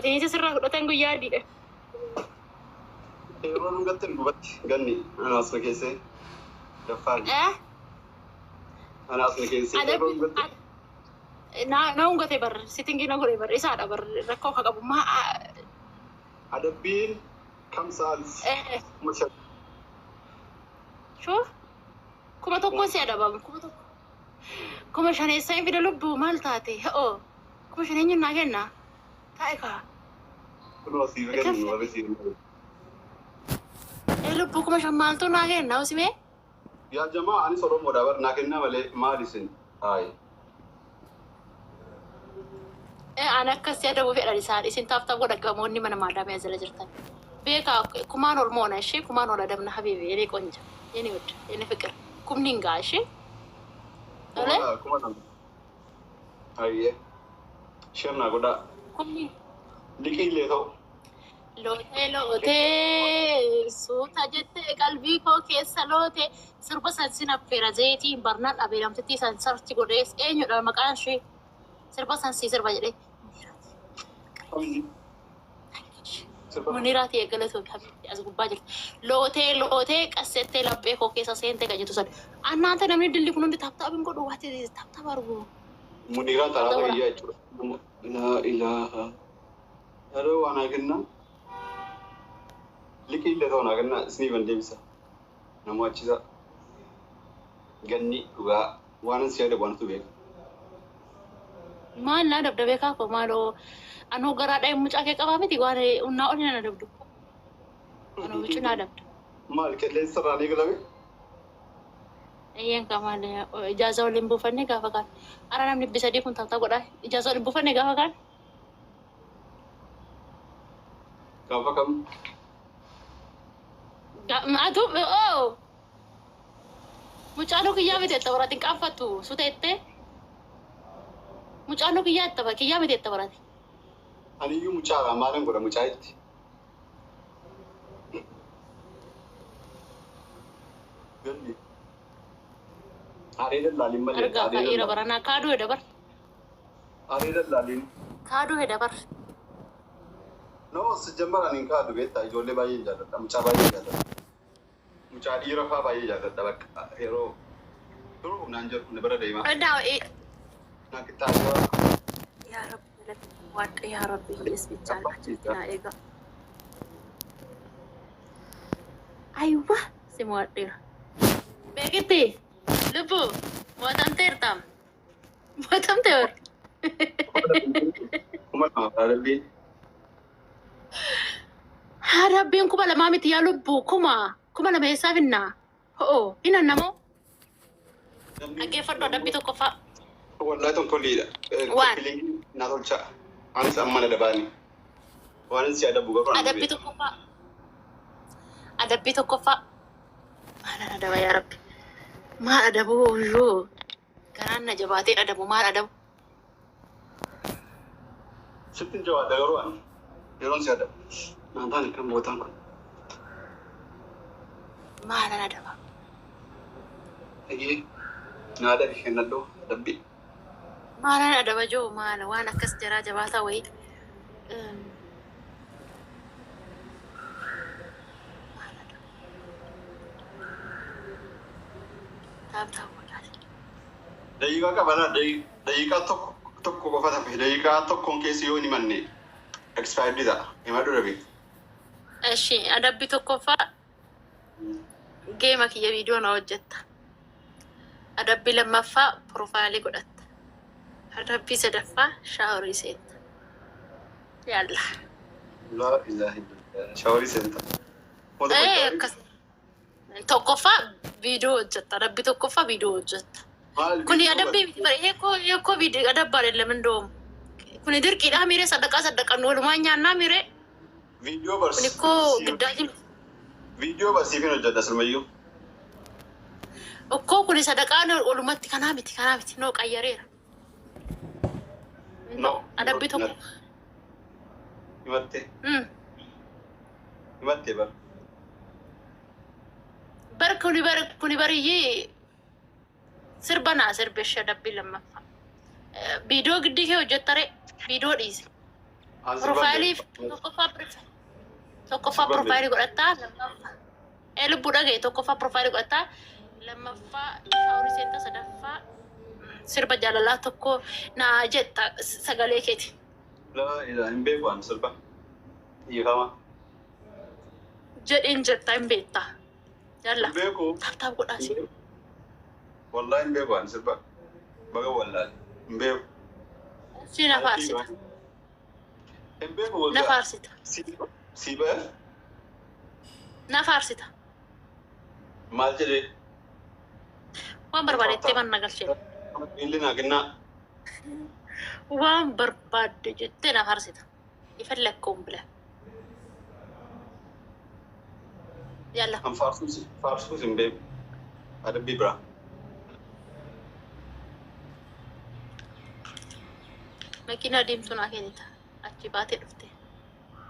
Qeensa sirraa fudhatan guyyaa adiidha. Yeroo nu gatte duubatti ganni anaas na keessee daffaari. Eh? Anaas na keessee yeroo nu gatte. Na hungate bar sitingii na godhe bar isaadha bar rakkoo akka qabu maa. Adabbiin kamsa alf. 5,000. Shoo 1,000 si adabamu 1,000. 5,000 eessaa hin fida lubbuu maal taate ha'oo 5,000 eenyuun naa kenna taa'e kaa. Kunoo siif kennu warri siif. Ee lubbuu 5,000 maaltu naa kenna usimee? Yaa jamaa, anis Oromoodha bar, naa kennaa malee maal isin haayi. An akkas si adabuu fedhan isaan isin tap tap godha qamoonni mana maadaamii as jala jirtan. Beekaa kumaan ol moona ishee kumaan ol adabna habibi የኔ ቆንጆ የኔ ውድ የኔ ፍቅር kumni hin ga'a ishee. Tole. 2,000. Hayyee. Share naa godhaa. Kumni. Liqii illee ta'u. Lootee lootee suuta jettee qalbii koo keessa lootee sirba san sin affeera zeetiin barnaan dhabee namtittii san search godhee eenyudha maqaan ishee sirba san sii sirba jedhee. Sirba. Muniraa ta'e galatoon habiibti as gubbaa jirti. Lootee lootee qassettee laphee koo keessa seente kan jettu san. Annaanta namni dilli kun hundi tap tap hin godhu waati tap tap argu. Muniiraan xalaata kiyyaa jechuudha. Laa ilaaha. Yeroo waan haa kennaa. Liqii illee ta'u naa kennaa isiniif deebisa. Nama achisa. Ganni dhugaa waan si yaada waantu beeka. Maal naa dabdabee kaakoo maaloo anoo garaadhaa mucaa kee qabaa miti waan humnaa oli na dabdu. Anoo bicu naa dabda. Maal qilleensa irraa ni galame? Eeyyeen kaa maal ijaaza waliin buufannee gaafa kaan. Ara namni 300 kun tap tap godhaa. Ijaaza waliin buufannee gaafa kaan. Gaafa kam? Atu oo mucaanoo kiyyaa miti itti barate hin qaanfattu suteettee. Mucaanoo kiyyaa itti kiyyaa miti itti barate. Aniyyuu mucaadha, maalan godha mucaayitti? Galli. Haree dallaaliin malee. Argaa Haree dhiira dallaaliin. Baranaa kaaduu heda bar. Haree dallaaliin. Kaaduu heda bar. No, sijjambar ani hin kaadu beektaa, ijoollee baay'ee jaalladha. Mucaa baay'ee jaalladha. Mucaa dhiira fa'aa baay'ee jaalladha bakka yeroo duruu naan jedhu na bira deema. Endaa Naa qixxaatee Yaa Rabbi waaqa yaa Rabbi hiyyees bichaan achitti naa eegaa. Aywa si mo'adheera. Beekitti lubbu mo'atamteerta. Mo'atamte bar. 2,000 adabbiin. Haa rabbiin 2,000 miti yaa lubbu 2,000 eessaa finnaa? Ho'oo hin annamoo? Dhaggeeffadhu adabbii tokkoffaa. Wallahi tonkoliidha. Waan. Copy link naa tolchaa. Anis amma na dabaani. Waan si adabu garuu ani Adabbii beeku. tokkoffaa. Adabbii tokkoffaa. Maalan adaba yaa Rabbi? Maal adabu yoo garaan na jabaatee adabu maal adabu? Sitti hin jabaadha garuu ani yeroon si adabu. Naan taane kan bootaan kun. Maalan adaba? Dhagee naa adabi kennadhoo adabbii. Maalan adaba joo maala waan akkas jaraa jabaataa wayii. Maal adaba? Tap tap godhaa. Daqiiqaa qabanaa daqiiqaa tokko tokko qofa tafe, daqiiqaa tokkoon keessa yoo hin himanne expired ta'a. Himadhu dhabe. Eshi adabbii tokkoffaa game kiyya viidiyoo na hojjetta. Adabbii lammaffaa profile godhatta. Adabbii sadaffaa shower seenta. Yalla. Laa ilaaha illallah. Shower seenta. Ee akkas. Tokkoffaa viidiyoo hojjetta. Adabbii tokkoffaa viidiyoo hojjetta. Maal? Kuni adabbii miti bare eekoo eekoo viidiyoo adabbaa አይደለም እንደውም kuni dirqiidha miiree saddaqaa saddaqan walumaan nyaannaa miiree Viidiyoo kuni ikkoo giddaaji Viidiyoo barsiifin hojjedha silmayyuu. Okkoo kuni sadaqaan walumatti kanaa miti kanaa miti noo qayyareera. No. Adabbii tokko. Himattee. Himattee bar. Bar kuni bar kuni bariyyee sirba naa sirbe ishee adabbii lammaffaa. Viidiyoo giddii kee hojjettare viidiyoo dhiise. An sirban Profaayilii beeku. Tokkoffaa Sirban beeku. profaayilii godhattaa, lammaffaa lubbuu dhagaye, tokkoffaa profaayilii godhattaa, lammaffaa shaaworii seentaa, sadaffaa sirba jaalalaa tokko naa jetta sagalee keeti. Laa ilaa, hin beeku an sirba. Dhiifama. Jedhiin jettaa, hin beektaa. Yalla. Hin beeku. Tap tap godhaasi. Wallaahi hin beeku an sirba. Baga wallaahi. Hin beeku. Si na faarsita. Hin beeku Na waggaa. faarsita. Si ba'e Na faarsita. Maal jedhee? Waan barbaadettee mana galchee. Miilli naa kennaa. Waan barbaadde jettee na faarsita. የፈለግከውን ብለህ ያላ። An faarsuus hin beeku. Adabbii biraa. Makiinaa diimtuu naa kennita. Achi baatee dhufte.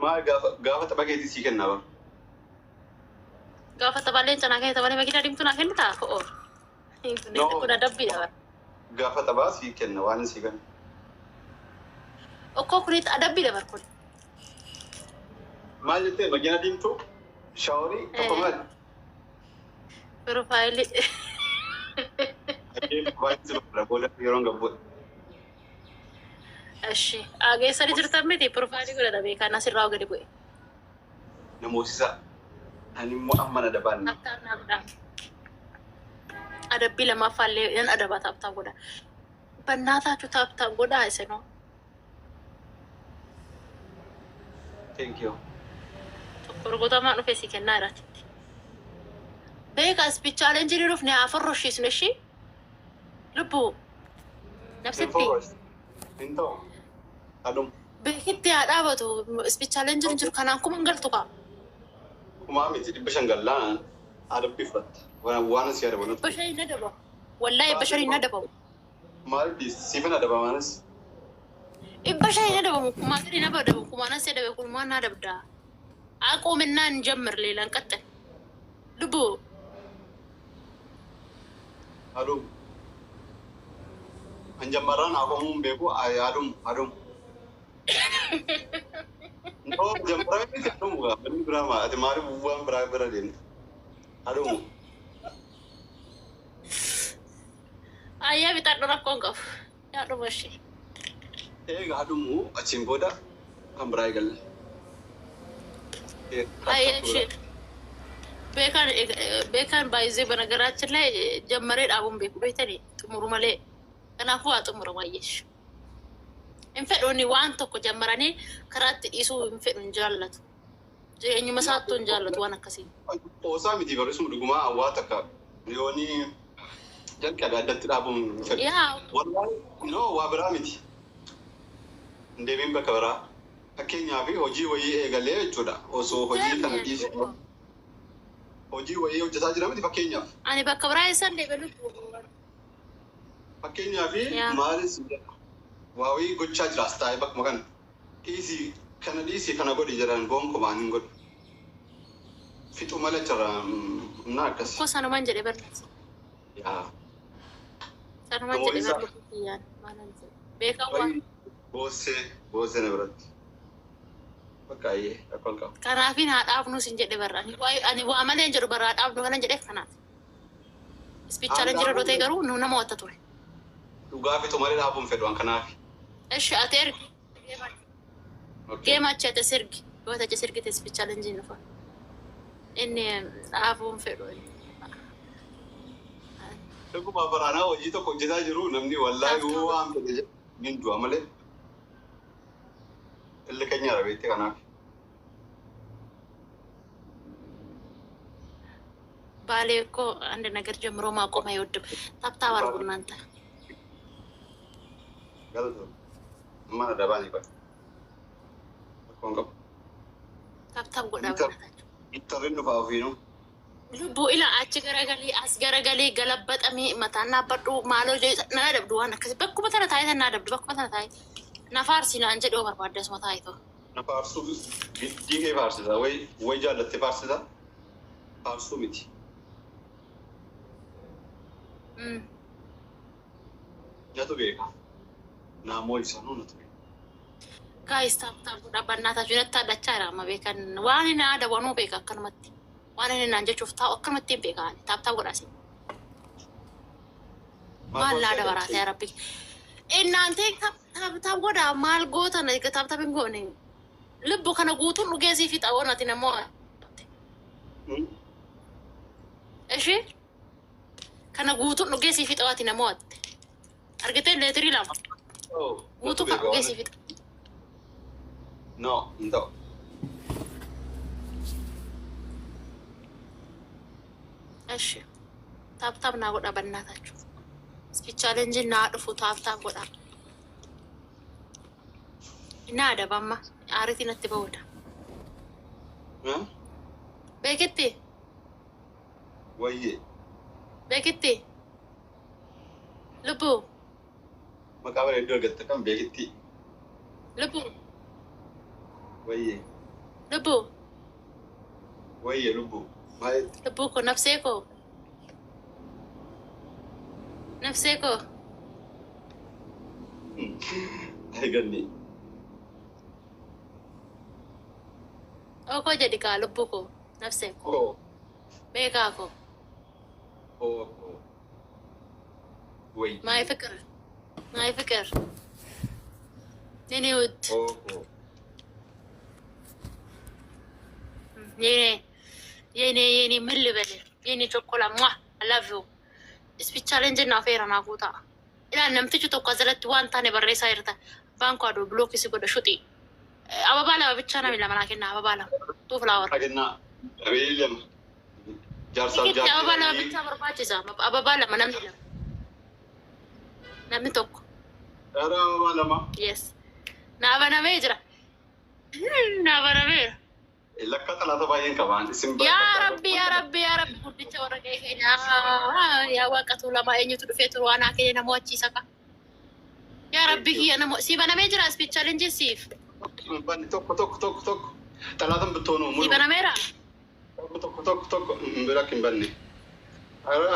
Maal gaafa tapha keetii sii kennaa bara. Gaafa taphaa leenca naa kennita malee makiinaa diimtuu naa kennita? Ho'oo. No. Kun adabbiidha bara. Gaafa taphaa sii kenna, waan sii kenna. Okkoo kunitti adabbiidha bar kun. Maal jettee? Makiina diimtuu? Shaaworii tokko maali? Profaayilii. Baay'ee si barbaada booda yeroon gabbuudha. እሺ ageessanii jirtan miti, profaayilii godhata beekaa asirraa gadi bu'e. Namoosisa. Ani immoo amma na dabaanne. Tap tap naa godhaa. Adabbii lammaffaallee nan adaba, tap tap godha. በእናታችሁ tap tap godhaa isinoo. Thank you. Tokko rukutumaa dhufe si kennaa jiraatitti. Beekaas bichaaleen jiru dhufne haa forroshiisnu ishii. Lubbuu. Hin Nabsitti. Hin ta'u. Adum. Beekitti haa dhaabatu. Bichaaleen jiru jiru kanaan kuma hin galtu kaa. Kumaa miti, 500 gallaan adabbii fudhatta. Waan si adabu natti. Bashar hin adabamu. Wallaahi bashar hin adabamu. Maal siifin adabamaanis? Bashar hin adabamu. Kumaa gadi nama adabamu. Kumaa nan si adabe, kumaa na adabda. አቁምና እንጀምር። ሌላ እንቀጥል። ልቡ። Adum. Anjammarraan aqomuun beeku, adum adum. No, jammarraa miti, adumu gaa. Banni biraa maa ati maaliif waan biraa bira deemta? Adumu. Ayyaa bitaadhu, rakkoon qabu. Yaadhuma ishee. Eega adumu, achiin booda kan biraa eegalla. Ayyaa ishee. Beekaan beekaan baay'isee በነገራችን ላይ ጀመሬ dhaabuun beeku beektanii xumuru malee, kanaafuu haa xumuramu. Ayyeesh hin fedhuuni, waan tokko jammaranii karaatti dhiisuu hin fedhu, hin jaallatu, jireenyuma isaattuu hin jaallatu waan akkasii. Qoosaa miti, barreessuma dhugumaa hawaa takka yooni jalqabe addatti dhaabuun hin fedhu. Yaa. Wallaahi no, waa biraa miti. Hin deebiin bakka biraa. Fakkeenyaaf hojii wayii eegalee jechuudha. Osoo hojii kana dhiisee hojii wayii hojjetaa jira miti fakkeenyaaf. Ani bakka biraa eessan deebe lubbu? Fakkeenyaaf Yaa. maalis waa wayii gochaa jira, as taa'ee bakkuma kana. Dhiisii kana, dhiisii kana godhi jedhan, gonkumaan hin godhu. Fixu malee jira na akkas. Ko sanuman jedhe barreessa. Yaa. Sanuman jedhe bar lubbu kiyyaan maalan jedhe beekan waan. Boossee boossee na biratti. Bakka ayyee rakkoon qabu. Kanaafin haa dhaabnu sin jedhe barra. Ani waa malee hin jedhu barra, haa dhaabnu kanan jedheef kanaaf. Ispichaaleen jira dhotee garuu nu nama watta ture. Dhugaa fixu malee dhaabuun fedhu an kanaaf. እሺ ati ergi. Geema achi ati sirgi. Yoo achi sirgite ispichaaleen jiru dhufa. Inni dhaabuun fedhu. Dhuguma baraanaa hojii tokko hojjetaa jiru namni wallaahi waan fedhe jedhu hin du'a malee. Illi keenya beekte kanaaf. ባሌ እኮ አንድ ነገር ጀምሮ ማቆም አይወድም። Tap tap አድርጉ እናንተ። Galatoon. Mana dabaan qaba. Rakkoon qabu. Tap tap godhaa በእናታችሁ። Ittarri dhufaa ofiinuu. Lubbuu ila achi garagalee as garagalee galabbaxamee mataan dhaabbadhu maaloo jedhu na adabdu, waan akkasii bakkuma tana taa'ee na adabdu, bakkuma tana taa'ee na faarsi naan jedhu barbaadde asuma taa'ee ta'u. Na faarsuu giddii kee faarsisa. Way jaallattee faarsisa. Faarsuu miti. Natu beeka. Naamoo isaanuu natu beeka. Guys, tap tap godhaa bannaataa jiratti addachaa jira amma beekan waan inni adabanuu beeka akkanumatti. Waan inni naan jechuuf taa'u akkanumatti hin beekan. Tap tap godhaa isin. Maal naa dabaraata yaa rabbi. Innaantee tap tap godhaa maal gootan tap tap hin goone. Lubbu kana guutuun dhugee sii fixa oon ati namoo. Ishee kana guutuun dhugee sii fixa ati namoo atte. Argitee leetirii 2. Guutuu kan dhugee sii fixa. No, hin ta'u. Eshi. Tap tap naa godhaa bannaatachu. Speed challenge naa dhufu tap tap godhaa. Naa adaba amma aaritii natti ba'uudha. Beekitti Wayyee. Beekitti lubbuu. Maqaa bareedduu argatte kan beekitti. Lubbuu. Wayyee. Lubbuu. Wayyee lubbuu. Maalitti? Lubbuu koo, nafsee koo, nafsee koo. Ay ganni. Ookoo jedhi kaa lubbuu koo, nafsee koo. Koo. Beekaa koo. Koo koo. Wayyee. My ፍቅር, my ፍቅር, የኔ ውድ። Koo koo. የኔ የኔ የኔ ምን ልበል የኔ ቾኮላ ሟ love you. Speed challenge naa feera naa guutaa. Ilaa namtichi tokko asirratti waan taane barreessaa jirta. Abbaan koo aduu block si godha shuxi. Ababaa lama bichaa namni lama naa kenna, ababaa lama. Two flower. Dhagennaa. Qabeeyyi lama. Jaarsaaf Tikitti ababaa lama jaartii. bichaa barbaachisa. Ababaa lama namni lama. Namni tokko. Dhala ababaa lama. Yes. Naa banamee jira. Naa banameera. Lakka xalaata baay'een qabaan. Isin Yaa Rabbi, yaa Rabbi, yaa Rabbi, guddicha warra qe'ee keenyaa, yaa Waaqatu lama eenyutu dhufee turu waan haa kenne nama wachiisa ka. Yaa Rabbi kiyya nama si banamee jira speed challenge siif. Tokko tokko tokko tokko. Xalaatan bittoonuu Si mulu. banameera. Tokko tokko tokko tokko bira hin banne.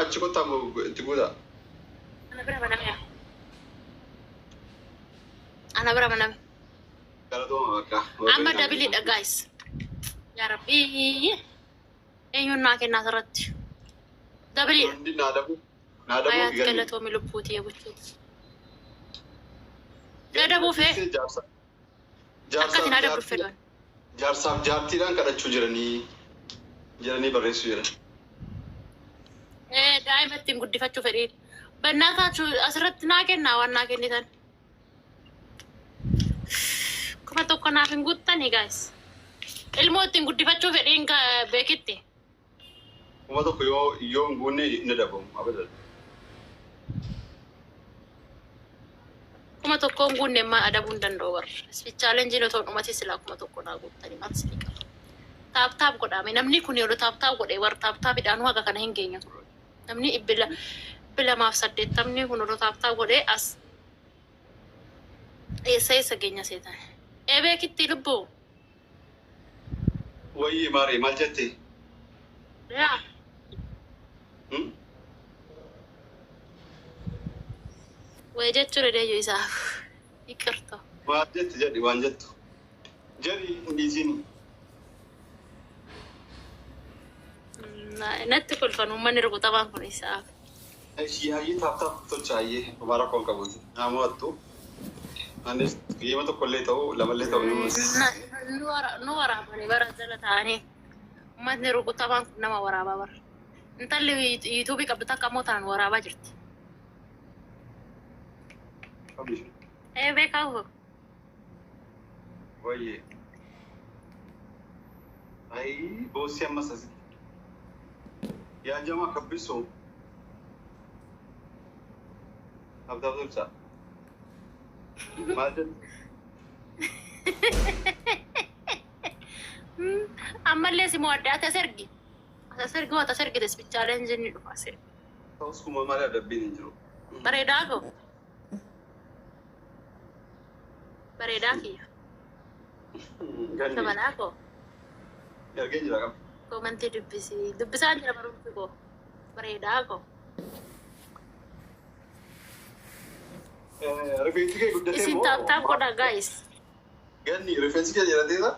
Achi kottaa itti guutaa. Ana bira banameera. Ana bira baname. Galatooma bakka. Amma double dha, guys. Yaa Rabbi eenyuun naa kennaa asirratti. Double dha. Hundi naa dabuu. Naa dabuu Ayaat ganni. galatoomi lubbuutii eeguchuuti. Na dabuu fee. Akkati naa dabuu fedhan. Jaarsaaf jaartiidhaan kadhachuu jiranii jedhanii barreessuu jiran. Daa'ima ittiin guddifachuu fedhiin. Bannaataachuu asirratti naa kennaa waan naa kennitan. 1000 naaf hin guuttanii, guys. Ilmoo ittiin guddifachuu fedhiin beekitti. 1000 yoo hin guunne ni dabamu abadan. 1000 hin guunne immoo adabuu hin danda'u warra. Speed challenge otoo dhumate silaa 1000 naa guuttanii maal isinii qaba. Tap tap godhame namni kun yeroo tap tap godhe warra tap tapidhaan haga kana hin geenye turre. Namni 280 kun yeroo tap tap godhe as eessa eessa geenya seetan. Ee beekitti lubbuu. Wayii maari maal jette? Yaa. Hmm? Wayi jechuudha deeyyuu isaaf. Iqirta. Maal jette jedhi waan jettu. Jedhi hin dhiisin. Natti kolfan uummanni rukutamaan kun isaaf. Ishii hayyee tap tap tolcha hayyee baara koon qabuuti. Naa mo'attu. Anis geema tokkollee ta'u lamallee ta'u ni Nu waraabanii bara jala ta'anii uummatni rukutamaan kun nama waraabaa bara. Intalli yuutuubii qabdu takka ammoo tanaan waraabaa jirti. Ee beekaa hoo. Wayyee. Ayi boosii ammas asitti. Yaa jamaa kabbisoo. Tap tap tolcha. Maal jettu? Ammallee si mo'adde ati as ergi. As ergi moo as ergite speed challenge ni dhufa as ergi. Ta'us kuma malee adabbiin hin jiru. Bareedaa koo. Bareedaa kiyya. Ganni. Sabalaa koo. Argee jira qaba. Comment dubbisi. Dubbisaan jira barumsi koo. Bareedaa koo. Rifeensi kee guddatee Isin moo? Tap tap godha, guys. Ganni rifeensi kee dheerateera.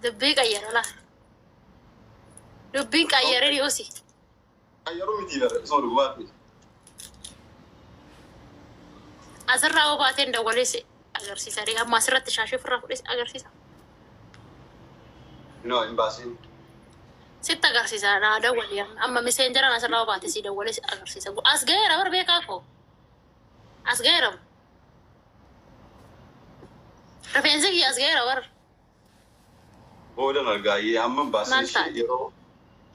Dubbii qayyara laa. Dubbiin qayyaree dhi'oosi. Qayyaruu miti bara osoo dhugumaatti. Asirraa hoo baateen dawwalee si agarsiisa. Amma asirratti shaashii ofirraa fudhee si agarsiisa. No, hin baasiin. Sitti agarsiisa, naa dawwali. Amma miseenjaraan asirraa hoo baate si dawwalee si agarsiisa. As ga'eera bar, beekaa koo. As ga'eera. Rifeensi kiyya as ga'eera bar. Boodan argaayyee amma hin baasin. Maal ishee taate?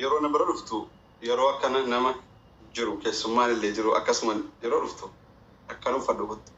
Yeroo na bira dhuftu, yeroo akkana nama jiru, keessummaan illee jiru, akkasuma yeroo dhuftu akkana uffadhu kottu.